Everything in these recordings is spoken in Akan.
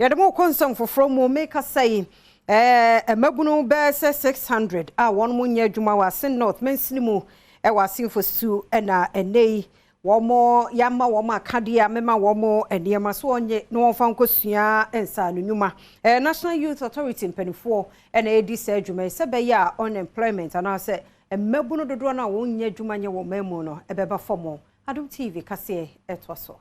Yɛde mo kɔ nsɛm foforɔ mu. Mekasa yi, mmabunu bɛyɛ sɛ 600 a wɔn mo nyɛ adwuma wɔ Assin North mansini mu ɛwɔ Assin Fosu, ɛna ɛnɛ yi wɔn yɛama wɔn akadeɛ a mema wɔn nneɛma so wɔnyɛ na wɔmfa nkɔsua nsaano nnwuma. National Youth Authority mpanimfoɔ ɛna ɛdi saa adwuma yi sɛ bɛyɛ a unemployment anaasɛ mmabunu dodoɔ no a wɔnyɛ adwuma nyɛ wɔ man mu no ɛbɛba fam. Adom TV kaseɛ ɛtoa so.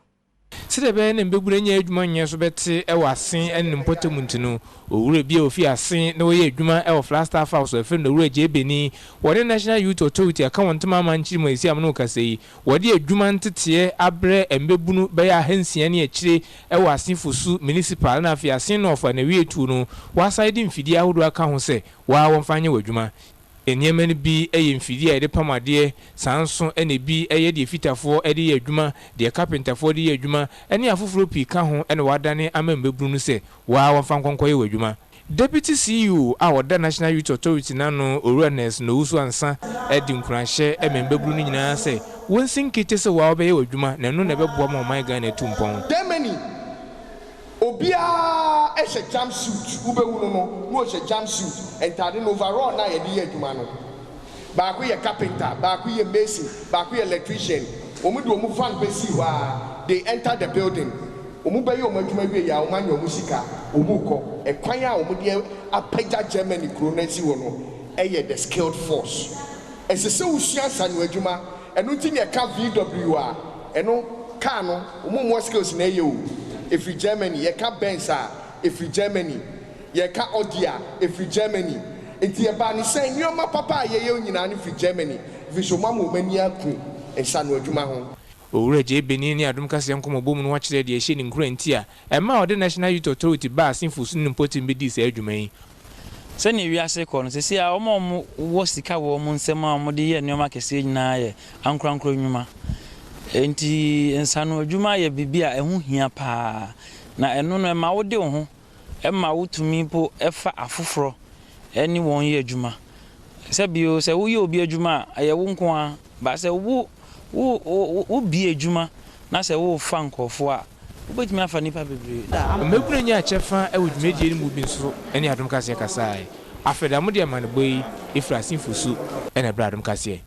Sɛdeɛ ɛbɛyɛ ne mbɛbunu anya adwuma nyɛ so bɛte ɛwɔ Assin ne ne mpɔtam nti no, owura bi a ofi Assin na wɔyɛ adwuma ɛwɔ Flagstaff House a ɛfrɛ no Owura Gye Beni, wɔne National Youth Authority aka wɔn ntoma ama nkyiri mu a esi amono kasa yi, wɔde adwuma nteteɛ abrɛ mbɛbunu bɛyɛ 600 ne akyire ɛwɔ Assin Fosu Municipal na afei Assin North a n'awie tuo no, wɔasan de mfidie ahodoɔ aka ho sɛ wɔa wɔmfa nyɛ wɔ adwuma. Nneɛma no bi yɛ mfidie a yɛde pam adeɛ, saa nso na ebi yɛ deɛ fitafoɔ de yɛ adwuma, deɛ kapentafoɔ de yɛ adwuma, ne afoforɔ pii ka ho na wɔadane ama mmabunu no sɛ wɔa wɔmfa nkɔnkɔyɛ wɔ adwuma. Deputy CEO a ɔda National Youth Authority n'ano, Owura Nelson Owusu Ansa, de nkuranhyɛ ma mmabunu no nyinaa sɛ wɔnsi nkete sɛ wɔa wɔbɛyɛ wɔ adwuma na ɛno na ɛbɛboa ma ɔman Ghana atu mpɔn. Germany, obiara hyɛ jump suit. Wobɛhu no na ɔhyɛ jump suit, ntade no, overall na yɛde yɛ adwuma no. Baako yɛ carpenter, baako yɛ mason, baako yɛ electrician. Wɔn de wɔn van bɛsi hɔ a, they enter the building, wɔn bɛyɛ wɔn adwuma wie yɛ a, wɔn anya wɔn sika, wɔn kɔ. Ɛkwan a wɔn de apagya Germany kuro no asi hɔ no ɛyɛ the skilled force. Ɛsɛ sɛ wosua nsano adwuma. Ɛno nti na yɛka VW a, ɛno car no, wɔn mu skills na ɛyɛ o, ɛfiri Germany. Yɛka Benz a, ɛfiri Germany. Yɛka Audi a, ɛfiri Germany. Nti yɛbaa ne sɛn nneɛma papa a yɛyɛ nyinaa no firi Germany, ɛfiri sɛ wɔn ama wɔn ani aku nsano adwuma ho. Owura Gye Benin ne Adom Kaseɛ nkɔmmɔbɔ mu no, wakyerɛ deɛ ɛhyɛ ne nkura nti a ɛma ɔde National Youth Authority baa Assin Fosu ne mpɔtam bɛdii saa adwuma yi. Sɛnea wiase kɔ no sisi a, wɔn a wɔwɔ sika wɔ wɔn nsam a wɔde yɛ nneɛma kɛseɛ nyinaa yɛ ankorankoro nnwuma. Nti nsano adwuma yɛ biribi a ɛho hia paa, na ɛno no ɛma wode wo ho, ɛma wotumi mpo ɛfa afoforɔ ɛne wɔn yɛ adwuma. Sɛ bio, sɛ woyɛ obi adwuma a, ɛyɛ wo nko ara ba. Sɛ wo wo wo wobie adwuma na sɛ wofa nkurɔfoɔ a, wobɛtumi afa nnipa bebree. Mmabunu nya kyɛfa wɔ dwumadie no mu bi nso ne Adom Kaseɛ kasae. Afei da mode amanebɔ yi ɛfiri Assin Fosu ɛna ɛbrɛ Adom Kaseɛ.